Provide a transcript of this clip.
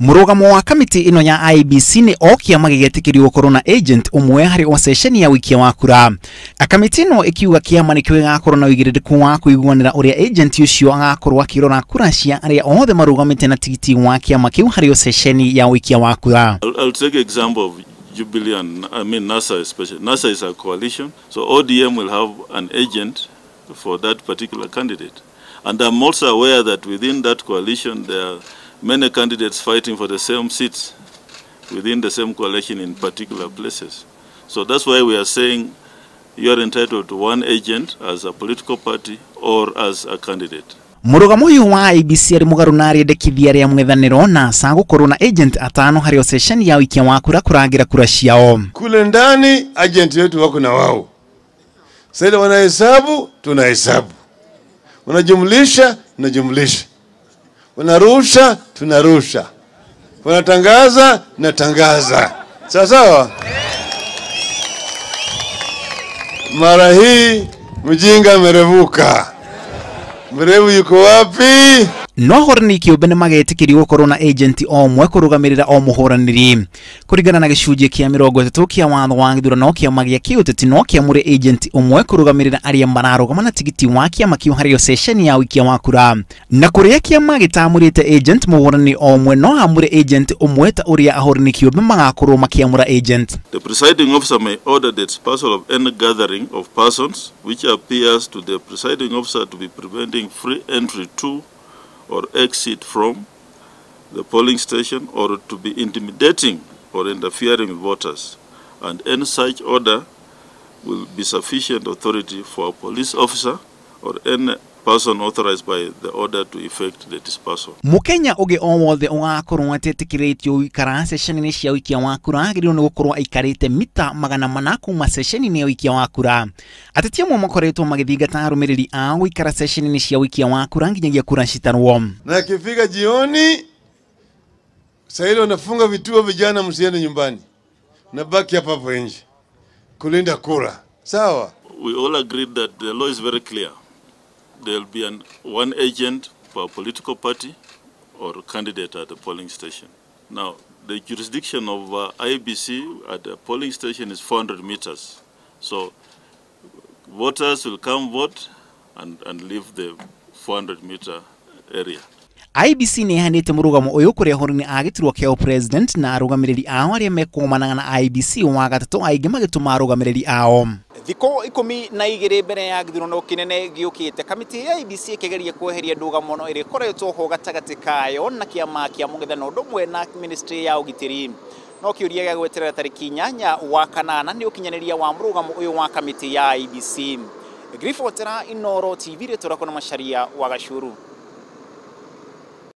Mũrũgamo wa kamĩtĩ ĩno ya IEBC nĩ o kĩama gĩgetĩkĩrio gũkorwo na agent ũmwe harĩ o ceceni ya ũikia wa kura. Kamĩtĩ ĩno ĩkiuga kĩama nĩkĩo gĩgakorwo na ũigĩrĩrĩku wa kũiguanĩra ũrĩa agent ũcio agakorwo akĩrora kura cia arĩa othe marũgamĩte na tigiti wa kĩama kĩu harĩ o ceceni ya ũikia wa kura. I'll take example of Jubilee and I mean NASA especially. NASA is a coalition, so ODM will have an agent for that particular candidate. And I'm also aware that within that coalition there are many candidates fighting for the same seats within the same coalition in particular places. So that's why we are saying you are entitled to one agent as a political party or as a candidate. Mũrũgamo ũyũ wa IEBC arĩ mũgarũ na arĩendekithia rĩa mũng'ethanĩro NASA gũkorwo na agent atano harĩ o ceceni ya ũikia wa kura kũrangĩra kura ciao. Kule ndani agent wetu wako na wao. Sasa wanahesabu, tunahesabu. Wanajumlisha, tunajumlisha. Wanarusha, tunarusha. Wanatangaza, natangaza. Sawa sawa? Mara hii mjinga amerevuka. Mrevu yuko wapi? No ahũranĩri kĩũmbe nĩmagetĩkĩrio gũkorwo na agent o ũmwe kũrũgamĩrĩra o mũhũranĩri. Kũringana na gĩcunjĩ kĩa 30 kĩa watho wa gĩthurano, kĩama gĩa kĩũteti no kĩamũre agent ũmwe kũrũgamĩrĩra arĩa mararũgama na tigiti wa kĩama kĩu harĩ o ceceni ya ũikia wa kura. Na kũrĩa kĩama gĩtamũrĩte agent, mũhũranĩri o ũmwe no amũre agent ũmwe ta ũrĩa ahũranĩri kĩũmbe magakorwo makĩamũra agent. The presiding officer may order the dispersal of any gathering of persons which appears to the presiding officer to be preventing free entry to or exit from the polling station or to be intimidating or interfering with voters, and any such order will be sufficient authority for a police officer or any person authorized by the order to effect the dispersal. Mũkenya ũngĩ o wothe ũgakorwo atetĩkĩrĩtio gũikara ceceni-inĩ cia ũikia wa kura agĩrĩirwo nĩ gũkorwo aikarĩte mita 400 kuma ceceni-inĩ ya ũikia wa kura. Ateti amwe makoretwo magĩthingata arũmĩrĩri ao gũikara ceceni-inĩ cia ũikia wa kura nginyagia kura citarwo. Na ikifika jioni sasa ile wanafunga vituo, vijana msiende nyumbani, nabaki hapa hapo nje kulinda kura. Sawa? We all agreed that the law is very clear. There will be one agent per political party or candidate at the polling station. Now, the jurisdiction of IEBC at the polling station is 400 meters. So voters will come vote and leave the 400 meter area. IEBC nĩ ĩheanĩte mũrũgamo ũyũ kũrĩ ahũrani a gĩturwa kĩa president na arũgamĩrĩri ao arĩa mekũgomanaga na IEBC wa gatatũ, aingĩ magĩtũma arũgamĩrĩri ao. Thikũ 12 mbere ya gĩthurano kĩnene gĩũkĩte, kamĩtĩ ya IEBC ĩkĩgeria kweheria ndũgamo ĩrĩa ĩkoretwo ho gatagatĩ kayo na kĩama kĩa mũng'ethanĩro ũndũ ũmwe na ministry ya ũgitĩri. No kĩũria gĩa gweterera tarĩki 8 wa kanana nĩ ũkinyanĩria wa mũrũgamo ũyũ wa kamĩtĩ ya IEBC. Ngiribotera Inooro TV, rĩtwa rĩakwa nĩ Macharia wa Gacuru.